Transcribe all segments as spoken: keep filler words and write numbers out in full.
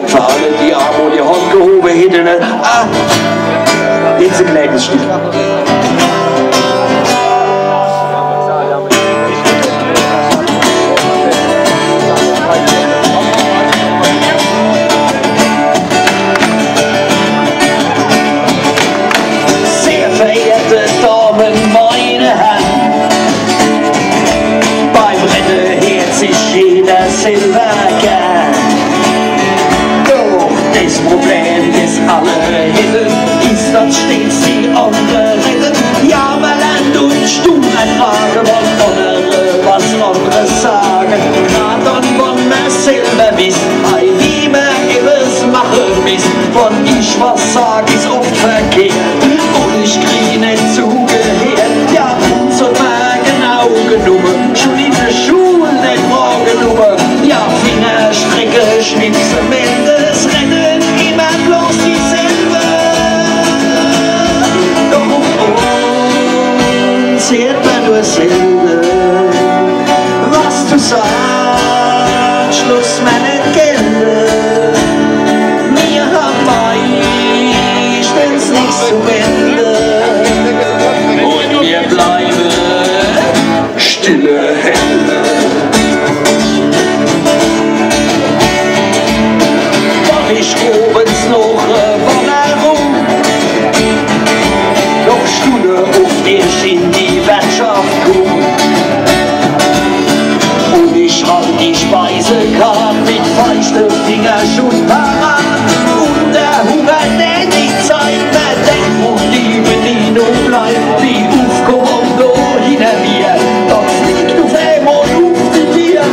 Für alle, die emo die Hand gehowe hätten, ne? Ah, jetzt e kleines Stück. Sehr verehrte Damen, meine Herren, beim Redde hört sich jeder selber gern. Doch das Problem, das alle hätten, ist, dass stets die andere reden. Ja, mer lernt uns stumm ertrage, wann andere was anderes sagen. Grad dann, wann mer selber wisst, ei, wie mer ebbes mache misst. Wann ich was sag, is oft verkehrt und ich krie net zugehört. Ja, uns hat mer genau genumme, schun in de Schul net wahrgenumme. Ja, Finger strecke, schnipse, melde, es reden immer bloß dieselbe. Doch uns hört mer nur selde, was du sagst, loss mer net gelde. Mir hän meischtens nix zu melde. Und mir bleiwe stille Hände. Wann ich owends noch e Wannerung, noch Stunde uff de Schiene in die Wertschaft kumm. Und ich halt die Speisekart mit feichte Finger schun parat. Und de Hunger, der die Zeit mer denkt und die Bedienung bleibt, wie uff Kommando hinner mir. Dann fliegt uff emol uff die Dier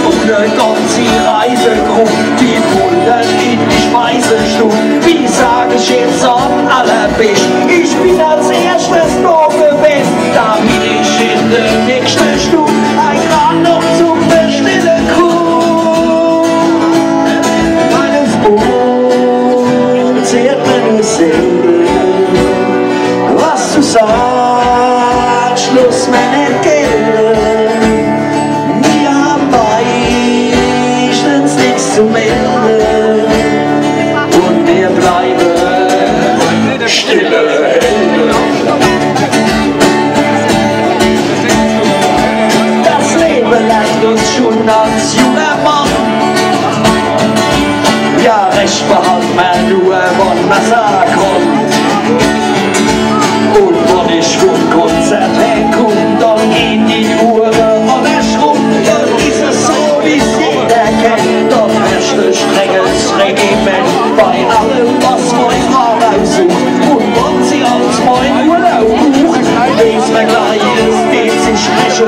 und e ganzi Reisegrupp, die poltert in die Speisestub. Wie sag ich jetzt am allerbescht, ich bin als erschtes do gewest, damit ich in de nächschte Stund ei grad noch zum Bestelle kumm? Weil es uns hört mer nur selde, was du sagst, loss mer net gelde. Mir hän meischtens nix zu melde und mir bleiwe stille Hände. Das Lebe lernt uns schun als junger Mann, ja, Recht behalt mer nur, wann mer sage kann. Und wann ich vum Konzert heimkumm, dann gehn die Ohre an der Schrumm. Dann is es so, wie's jeder kennt, dann herrscht e strenges Regiment bei allem, was mei Frau raussucht. Und wann sie als mein Urlaub bucht, weeß mer gleich, es geht sich schlecht,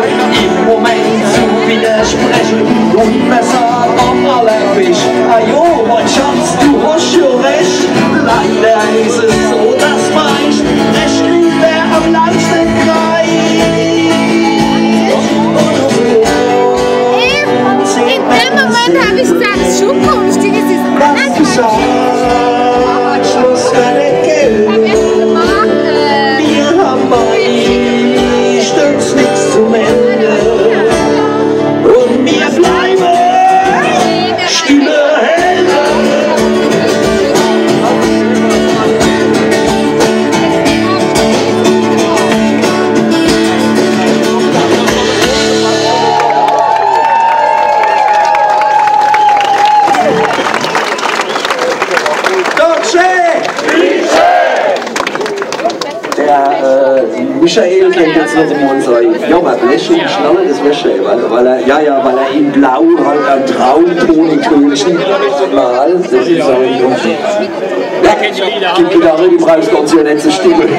im Moment zu widersprechen. Und mer sagt am allerbescht, ah jo, mein Schatz, du hast schon recht. Leider is es so, dass meist recht viel, wer am langsten greift. Im Moment habe ich gesagt, Schuhkrumm, Stinke, sie ist anders. Schluss, meine Geld. Wir haben meistens nichts zum Ende. Und wir bleiben stille Helden. Der, äh, Michael kennt jetzt noch mal sein. Ja, aber Blech und Schnalle, das wär schön, weil, weil er, ja, ja, weil er in Blau halt ein Traumtone Krönchen mal, das ist so. Ja, die Gitarre, die brauchst du uns ja nicht zu stimmen.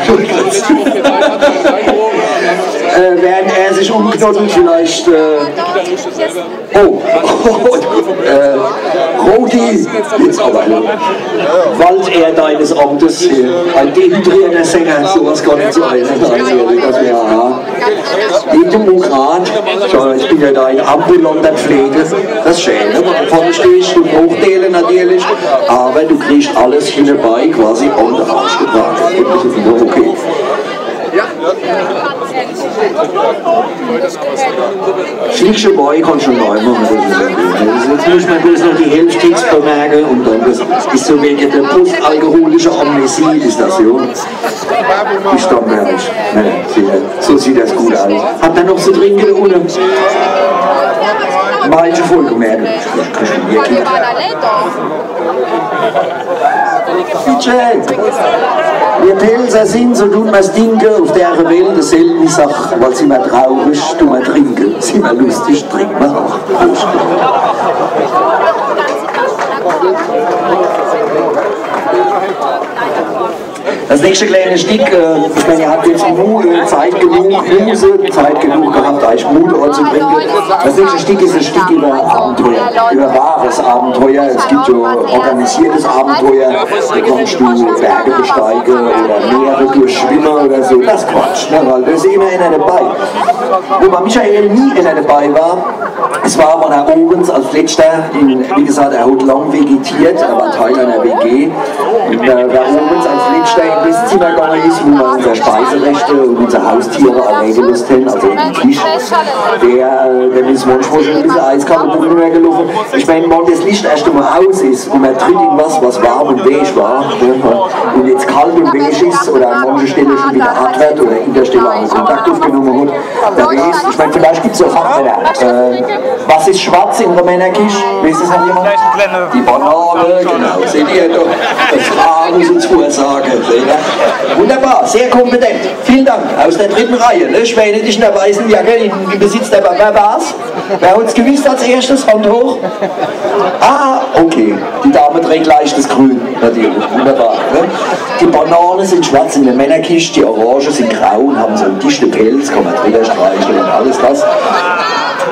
Äh, während er sich umknottelt, vielleicht, äh, oh, äh, Rudi, jetzt aber, ne? Waldehr deines Amtes, hier. Ein dehydrierter Sänger, sowas kann nicht so einfach sein, das wär, ja. Wie Demokrat, schau, ich bin ja da in ambulanter Pflege, das ist schön, ne? Von Stich und Hochdele natürlich, aber du kriegst alles hinnerbei quasi on the house gebracht. Das ist wieder okay. Schlichsche Boy kann schon neu machen, das is ja gut. Das is, jetzt muss mer bloß noch die Hälft Text vermerke un dann, das is so wie die postalkoholische Amnesie, is das, jo. Ich stamm gar net. Nee, siehscht, so sieht das gut aus. Hat er noch zu trinke do unne? Manche Folgemerke. Ja, kannst du mir geben. Bitte. Mir Pälzer sin, so dun mer's dinke, uf dere Welt e selteni Sach, weil sin mer traurig, dun mer trinke, sin mer lustig, trinke mer aach. Prost. Das nächste kleine Stick, äh, ich mein, ihr habt jetzt Mu äh, Zeit genug, Muße, Zeit genug gehabt, euch Mut anzubringen. Das nächste Stick is e Stick iwwer Abenteuer, iwwer wahres Abenteuer. Es gibt jo organisiertes Abenteuer, do kannst du Berge besteige oder Meere durchschwimme oder so. Das is Quatsch, ne? Weil do is immer ener debei. Wo bei Michael nie ener debei war, es war, wann er owens als Letschter, in, wie gesagt, er hat lang vegetiert, er war Teil ener W G. Un, äh, wer owens als Letschter in das Zimmer gange is, wo mer unser Speisereschte un unser Haustiere allee gelosst hen, also de Tisch, der, äh, dem is manchmal schon e bissel eiskalt de Buckel runnergeloff. Ich mein, wann das Licht erscht emol aus is un mer tritt in was, was warm un weich war, ne, un jetzt kalt un weich is oder an manche Stelle schon widder hart werd oder in der Stelle aa Kontakt uffgenomme hat, do weeß, ich mein, vielleicht gibt's jo Fachmänner. Äh, was is schwarz in de Männerkisch? Weeß das noch jemand? Die Banane, genau. Seht ihr doch, das Fragen is uns Vorsorge. Seht ihr? Wunderbar, sehr kompetent. Vielen Dank. Aus der dritten Reihe, ne? Schwänetisch in der weißen Jacke, in, im Besitz der Ba-, wer war's? Wer hat's gewusst als erschtes? Hand hoch. Ah, okay. Die Dame trägt leichtes Grün, natürlich. Wunderbar. Ne? Die Banane sin schwarz in de Männerkisch, die Orange sin grau un hän so en dichte Pelz, kann mer drüwwer streichle un alles das.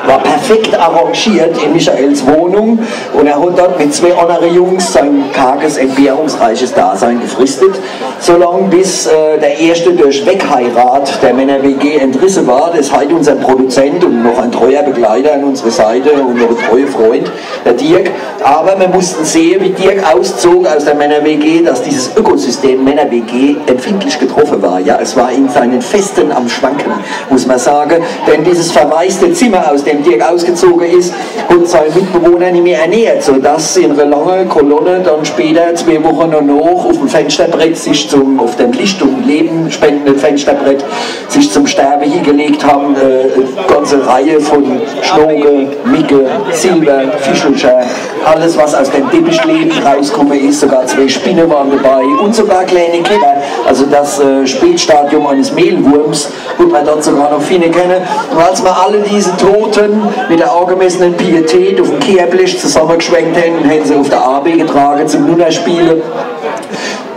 War perfekt arrangiert in Michaels Wohnung un er hat dort mit zwee annere Jungs sein karges, entbehrungsreiches Dasein gefristet, so lang bis äh, der erschte durch Wegheirat der Männer-W G entrisse war. Das is heit unser Produzent un noch en treuer Begleiter an unsere Seit un noch en treuer Fründ, de Dirk. Awwer mer mussten sehe, wie Dirk auszog aus der Männer-W G, dass dieses Ökosystem Männer-W G empfindlich getroffe war. Ja, es war in seinen Festen am Schwanken, muss mer sage. Denn dieses verwaiste Zimmer, aus dem Dirk ausgezoge is, hat sei Mitbewohner nimmi ernährt, so dass se in ere lange Kolonne dann später, zwee Woche nonoch, uff em Fensterbrett sich zum, uff dem Licht un Lebe spendende Fensterbrett sich zum Sterbe hiegelegt hän, äh, ganze Reihe vun Schnoke, Micke, Silber, Fischelcher, alles, was aus dem Teppichlewe rauskumme is, sogar zwee Spinne ware debei un sogar kleine Käfer, also das äh, Spätstadium eines Mehlwurms, konnte mer dort sogar noch finne. Un als mer alle diese Tote mit der angemessenen Pietät uff em Kehrblech zusammegeschwenkt hän un hän se uff de A B getrage zum Nunnerspiele,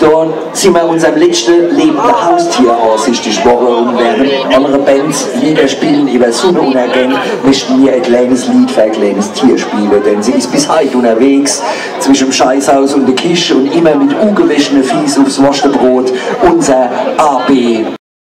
do sin mer unserm letschte lebende Haustier ansichtig worre un während annere Bands Lieder spielen iwwer Sunnenunnergäng, möchten mir e kleines Lied für e kleines Tier spiele, denn se is bis heit unnerwegs zwische em Scheißhaus un de Kisch un immer mit ugewäschene Fieß uffs Worschtebroot, unser A B.